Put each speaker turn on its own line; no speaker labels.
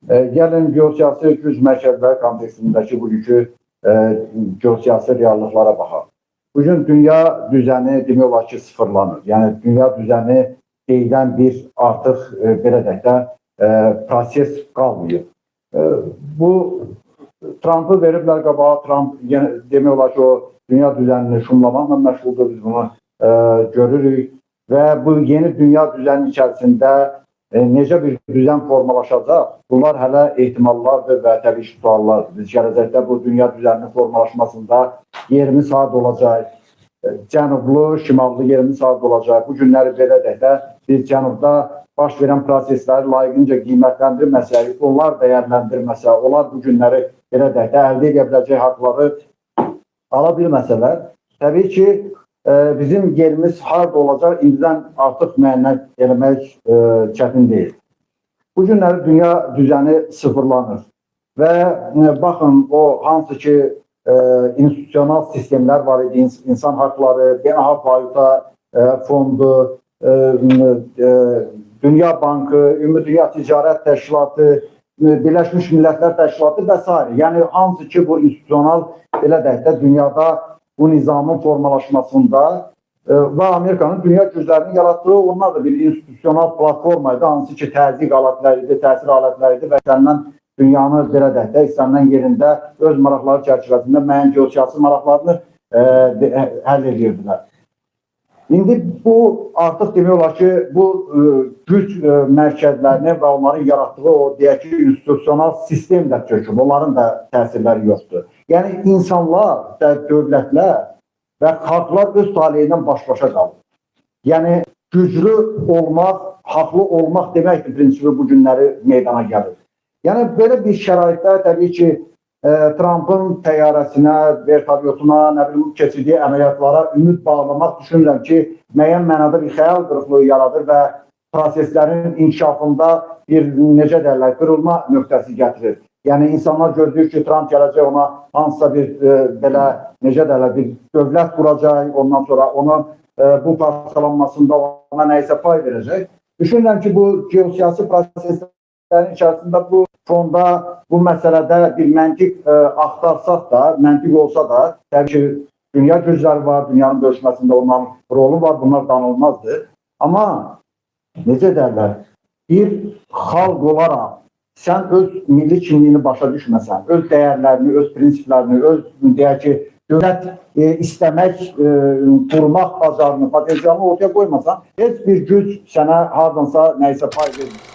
Gəlin geosiyasi güc mərkəzləri kontekstindəki bugünkü geosiyasi reallıqlara baxaq. Bugün dünya düzəni demək olar ki, sıfırlanır. Yəni dünya düzəni deyilən bir artıq belə deyək də proses qalmayıb. Bu Trumpı veriblər qabağa, Trump yəni, demək olar ki, o dünya düzənini şumlamaqla məşğuldur, biz bunu görürük və bu yeni dünya düzəni içərisində necə bir düzən formalaşacaq, bunlar hələ ehtimallardır və təbii ki, suallardır. Biz gələcəkdə bu dünya düzəninin formalaşmasında yerimiz harda olacaq, cənublu, şimallı yerimiz harda olacaq. Bu günləri belə deyək də, biz cənubda baş verən prosesləri layiqincə qiymətləndirməsək, onlar dəyərləndirməsə, onlar bu günləri belə deyək də əldə edə biləcək haqları ala bilməsələr, təbii ki, bizim yerimiz harda olacaq, indidən artıq müəyyən eləmək çətin deyil. Bu günləri dünya düzəni sıfırlanır və baxın, o hansı ki institusional sistemlər var idi, insan haqları, beynəlxalq valyuta fondu, Dünya Bankı, Ümumdünya Ticarət Təşkilatı, Birləşmiş Millətlər Təşkilatı və s. Yəni hansı ki bu institusional belə deyək də dünyada bu nizamın formalaşmasında və Amerikanın dünya güclərinin yaratdığı onlar da bir institusional platforma idi, hansı ki təzyiq alətləri idi, təsir alətləri idi və istənilən dünyanı belə deyək də, istənilən yerində öz maraqları çərçivəsində müəyyən geosiyasi maraqlarını həll edirdilər. İndi bu artıq demək olar ki, bu güc mərkəzlərinin və onların yaratdığı o deyək ki, institusional sistem də çöküb, onların da təsirləri yoxdur. Yəni insanlar və dövlətlər və xalqlar öz taleyindən baş-başa qalır. Yəni güclü olmaq, haqlı olmaq deməkdir prinsipi bu günləri meydana gəlir. Yəni belə bir şəraitdə təbii ki, Trumpın təyyarəsinə, vertolyotuna, nə bilim, keçirdiyi əməliyyatlara ümid bağlamaq düşünürəm ki, müəyyən mənada bir xəyal qırıqlığı yaradır və proseslərin inkişafında bir, necə deyərlər, qırılma nöqtəsi gətirir. Yəni insanlar gözləyir ki, Trump gələcək ona hansısa bir belə, necə deyərlər, bir dövlət quracaq, ondan sonra onun bu parçalanmasında ona nəyisə pay verəcək. Düşünürəm ki, bu geosiyasi proseslərin içərisində bu fonda, bu məsələdə bir məntiq axtarsaq da, məntiq olsa da, təbii ki, dünya gücləri var, dünyanın bölüşməsində onların rolu var, bunlar danılmazdır. Amma necə deyərlər, bir xalq olaraq sən öz milli kimliyini başa düşməsən, öz dəyərlərini, öz prinsiplərini, öz, deyək ki, dövlət istəmək, qurmaq bacarını, potensialını ortaya qoymasan, heç bir güc sənə hardansa nəyisə pay vermir.